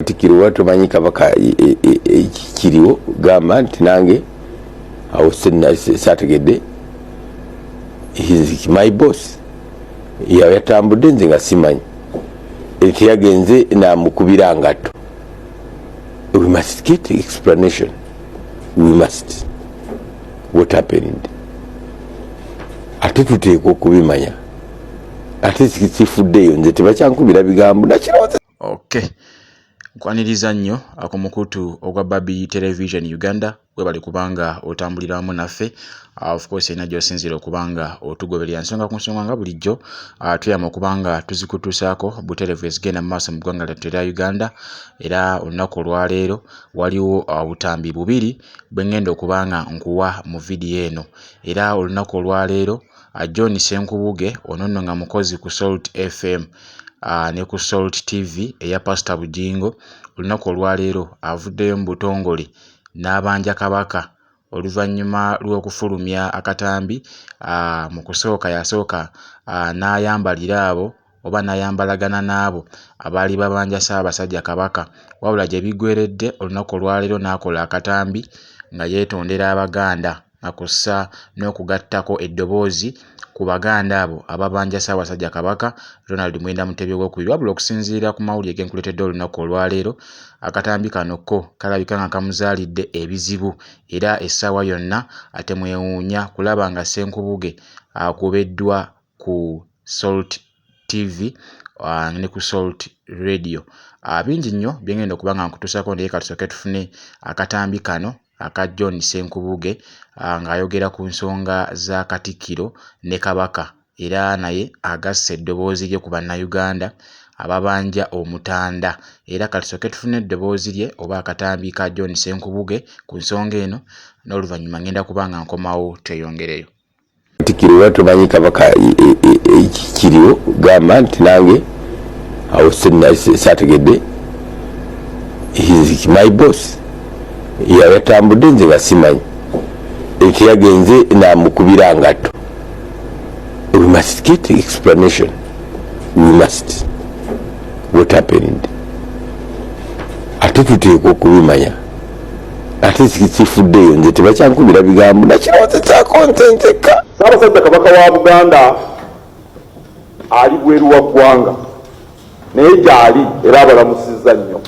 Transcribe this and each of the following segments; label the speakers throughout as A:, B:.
A: Katikkiro tomanyi Kabaka kiriwo, gamba nti nange awo saategedde. He's my boss, yatambudde nze nga simanyi, teyagenze namukubira ngatto. We must get explanation, we must. What happened? Ate tuteekwa okubimanya, ate kifuddeeyo, nze tebakyankubira bigambo nakirowooza.
B: Okay, nkwaniriza nnyo ku mukutu ogwa Babi Television Uganda. Webale kubanga otambulira wamu naffe. Of course erina gy'osinziira okubanga otugoberera nsonga ku nsonga nga bulijjo, tuyama okubanga tuzikutuusaako butereevu ezigenda mu maaso mu ggwanga lyattu erya Uganda. Era olunaku olwaleero waliwo obutambi bubiri bwe ŋŋenda okubanga nkuwa mu vidiyo eno. Era olunaku olwaleero, John Ssenkubuge ono nno nga mukozi ku Salt FM ne ku Salt TV eya Pastor Bugingo, olunaku olwaleero avuddeyo mu butongole n'abanja Kabaka oluvannyuma lw'okufulumya akatambi. Mu kusooka yasooka n'ayambalira abo oba n'ayambalagana n'abo abaali babanja Ssaabasajja Kabaka, wabula gye biggweeredde olunaku olwaleero n'akola akatambi nga yeetondera Abaganda nga kw'ossa n'okugattako eddoboozi ku Baganda abo ababanja Ssaabasajja Kabaka Ronald Muwenda Mutebi Owookubiri. Wabula okusinziira ku mawulire ge nkuleetedde olunaku olwaleero, akatambi kano ko kalabika nga kamuzaalidde ebizibu, era essaawa yonna ate mwewuunya kulaba nga Ssenkubuge akubeddwa ku Salt TV ne ku Salt Radio. Bingi nnyo bye ngenda okuba nga nkutuusaako, naye ka tusooke tufune akatambi kano aka John Ssenkubuge ng'ayogera ku nsonga za Katikkiro ne Kabaka, era naye agasse eddoboozi lye ku Bannayuganda ababanja Omutanda. Era ka tusooke tufune eddoboozi lye oba akatambi ka John Ssenkubuge ku nsonga eno, n'oluvannyuma ngenda kuba nga nkomawo tweyongereyo.
A: Katikkiro tomanyi Kabaka kiriwo, gamba nti nange awo saategedde. He's my boss, yatambudde nze nga simanyi, teyagenze namukubira ngatto. We must get explanation, we must. What happened? Ate tuteekwa okubimanya, ate kifuddeeyo, nze tebakyankubira bigambo nakirowoozezaako nze nzekka.
C: Ssaabasajja Kabaka wa Buganda ali bweru wa ggwanga, naye gyali era abalamusizza nnyo.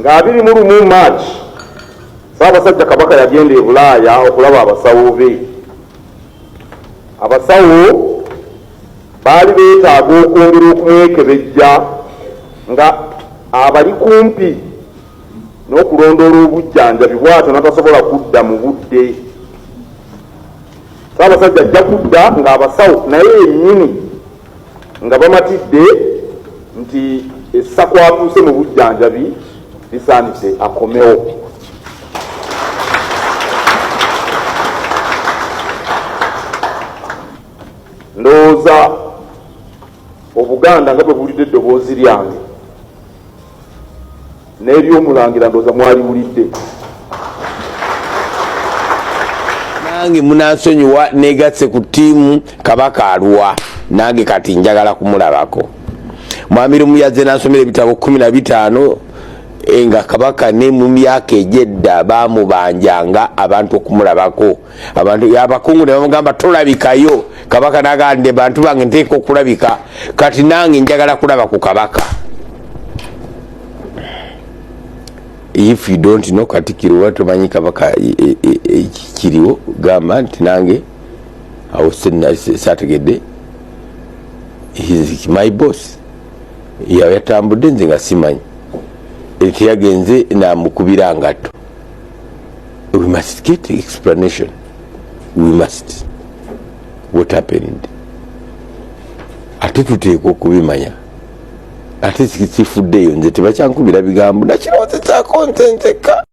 C: Nga 21 March, Ssaabasajja Kabaka yagenda e Bulaaya okulaba abasawo be. Abasawo baali beetaaga okwongera okumwekebejja nga abali kumpi n'okulondoola obujjanjabi, bw'atyo n'atasobola kudda mu budde. Ssaabasajja ajja kudda ng'abasawo naye yennyini nga bamatidde nti essa kwatuuse mu bujjanjabi lisaanidde akomewo. Ndowooza Obuganda nga bwe buwulidde eddoboozi lyange n'eryomulangira, ndowooza mwaliwulidde.
A: Nange munansonyiwa, negasse ku ttiimu Kabaka alwa. Nange kati njagala kumulabako. Mwami Lumu yazze nansomera ebitabo 15, nga Kabaka ne mu myaka egyedda bamubanjanga abantu okumulabako. Abantu abakungu ne bamugamba, "Tolabikayo." Kabaka nagamba nti, "Bantu bange, nteeka okulabika." Kati nange njagala kulaba ku Kabaka. If you don't know Katikkiro, tomanyi Kabaka kiriwo, gamba nti nange awo saategedde. He's my boss, yatambudde nze nga simanyi, teyagenze namukubira ngatto. We must get explanation, we must. What happened? Ate tuteekwa okubimanya, ate kifuddeeyo, nze tebakyankubira bigambo nakirowoozezaako nze nzekka.